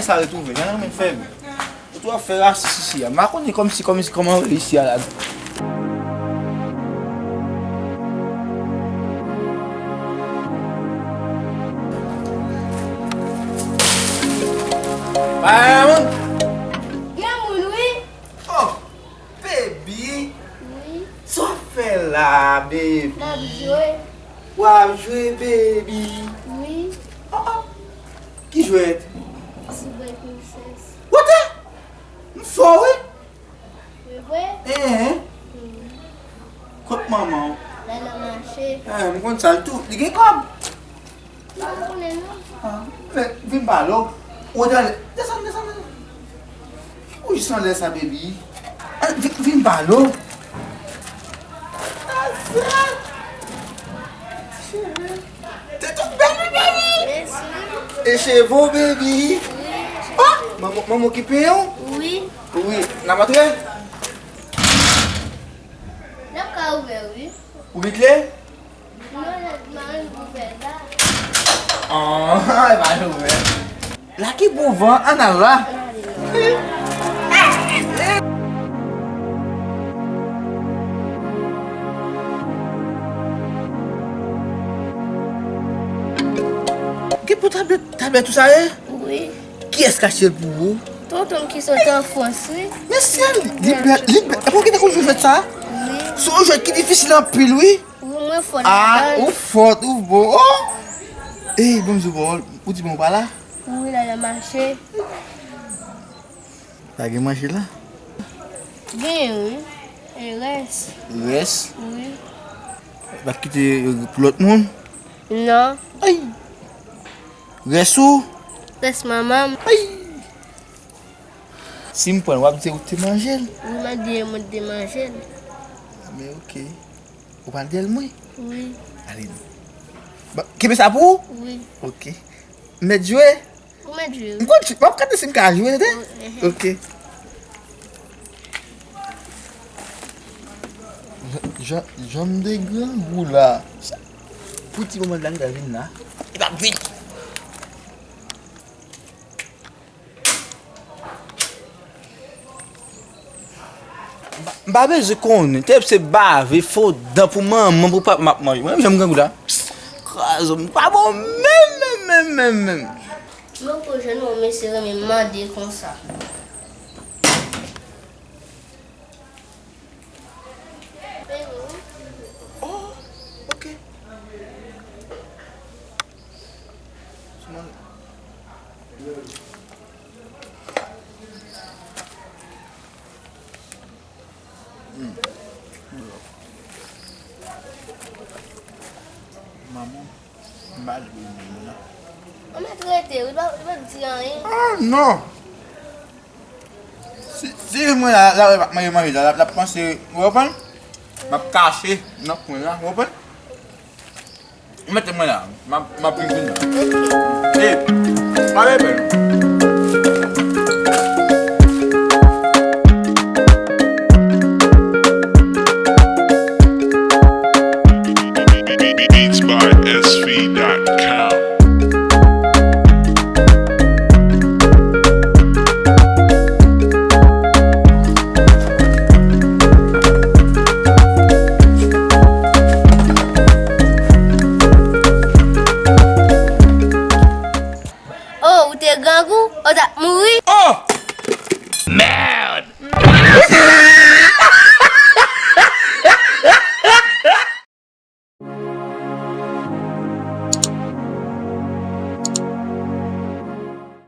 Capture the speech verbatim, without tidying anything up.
Sa retwouve, jan nan men fè m. Ou twò fè rasis isi a. M pa konnen kòmsi, kòmsi, kòman reyisi a la. Bay moun. Gen moun, wi. Oh, baby. Wi. Sa w ap fè la, baby? M ap jwe. W ap jwe, baby? Wi. Oh, oh. Ki jwèt? Soubrèt Princess. Wote! M fò, wi. Wi, vre? Hein, hein. Hmm. Kot manman w? L al nan mache. Eh, m konn sa, l tou. Li gen kòb. M pa konnen, non. Ah, men, vin pale w. Ou anlè. Desann, desann, desann. Ou jis anlè sa, baby. Ah, vin, vin pale w. Ti cheve. Te tout bèl, wi, baby. Mèsi. E cheve w, baby. Oh, manman, manman ki penyen w? Wi. Wi, n ap antre? N ap ka ouvè, wi. Ou gen kle? Non, non, m pa ouvè la. Ah, e pa ouvè. La ki bon van, ann al la. Gen pou tablèt, tablèt ou sa ye? Wi. Kiyès k achte l pou ou? Tonton m ki sot an Frans, wi. Men syèl, li bèl, li bèl. Epi w gentan konn jwe jwèt sa? Wi. Se yon jwèt ki difisil anpil, wi. Wi, mwen fò ladan l. Ah, ou fòt, ou bon. Oh! Ey, ban m di w pawòl. Ou di bon ou pa la? Wi, l al nan mache. Pa gen manje la? Genyen, wi. E rès. Rès? Wi. Pa kite pou lòt moun? Non. Ay! Rès ou? Rès manman m. Ay! Si m pran l, w ap di w te manje l? Wi, m ap di mwen te manje l. Ah, men oke. Ou pral dèyè l mwen? Wi. Ale non. Bon, kenbe sa pou ou? Wi. Oke. M mèt jwe? Ou mèt jwe, wi. M konn jwe. M ap gade si m ka jwe, tande? Wi, ehe. Oke. Jan, jan, jan m de grangou la. Pou ti moman la, m ta vin la. Li p ap vin. M pa bezwen konnen. Tèp se bave, fo dan pou manman, pou papa m ap manje. Mwen menm jan m grangou la. Kraze m. Pa bon menm, menm, menm, menm, menm. Mwen poko jwenn yon mesye renmen mande konsa. Oh, oke. Sou manje. Hmm. Manman, m pa jwe menm nan. Ou mèt rete, wi, li pa, li pa di anyen. Ah, non! Si, si mwen la, la, la, mwen manje la, la, la panse, ou konprann? M ap kache nan kwen la, ou konprann? Mete mwen la, m ap, m ap vin vin la. Ey, pa bebe.